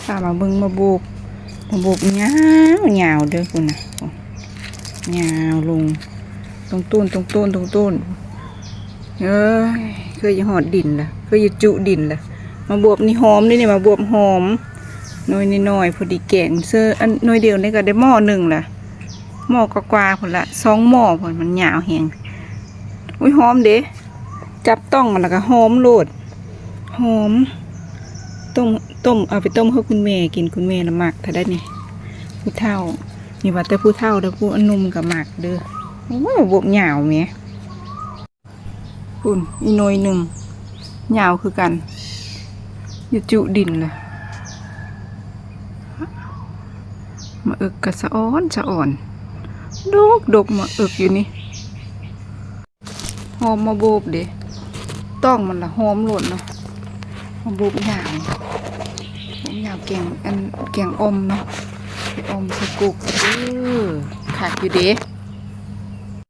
ພາມາເບິ່ງໝາກໂບກ ໝາກໂບກຍາວໆເດີພຸ້ນນະ ຍາວລົງ ຕົງໂຕນ ຕົງໂຕນ ຕົງໂຕນ ເອີຍ ເຄີຍຈະຮອດດິນລະ ເຄີຍຈະຈຸດິນລະ. ໝາກບວບນີ້ຫອມເດ້ນີ້ ໝາກບວບຫອມ ໜ່ວຍນ້ອຍໆ ພໍດີແກງເຊີ ອັນໜ່ວຍດຽວນີ້ກໍໄດ້ໝໍ້ໜຶ່ງລະ ໝໍ້ກວ່າໆ ພຸ້ນລະ ສອງໝໍ້ພຸ້ນ ມັນຍາວແຮງ. ອຸ້ຍ ຫອມເດ້ ຈັບຕ້ອງມັນລະກະຫອມໂລດ ຫອມ ຕົ້ມ ຕົ້ມ ເອົາໄປຕົ້ມໃຫ້ຄຸນແມ່ກິນ ຄຸນແມ່ລະມັກເທົ່າໃດນີ້ ຜູ້ເຖົ້າ ນີ້ວ່າແຕ່ຜູ້ເຖົ້າເດີ ຜູ້ໜຸ່ມກໍມັກເດີ. ໂອ້ຍ ບວບຍາວແໝ່ ພຸ້ນ ອີກໜ່ວຍໜຶ່ງ ຍາວຄືກັນ ຢູ່ຈຸດິນລະ. ໝາກເອິກກະສະອອນສະອອນ ດົກໆ ໝາກເອິກຢູ່ນີ້. ຫອມໝາກໂບກເດ້ ຕ້ອງມັນລະຫອມໂລດເນາະ ໝາກໂບກຍາວ ໝາກໂບກຍາວແກງ ອັນ ແກງອ່ອມເນາະ ອ່ອມໃສ່ກົກ ເອີ ຄັກຢູ່ເດ້.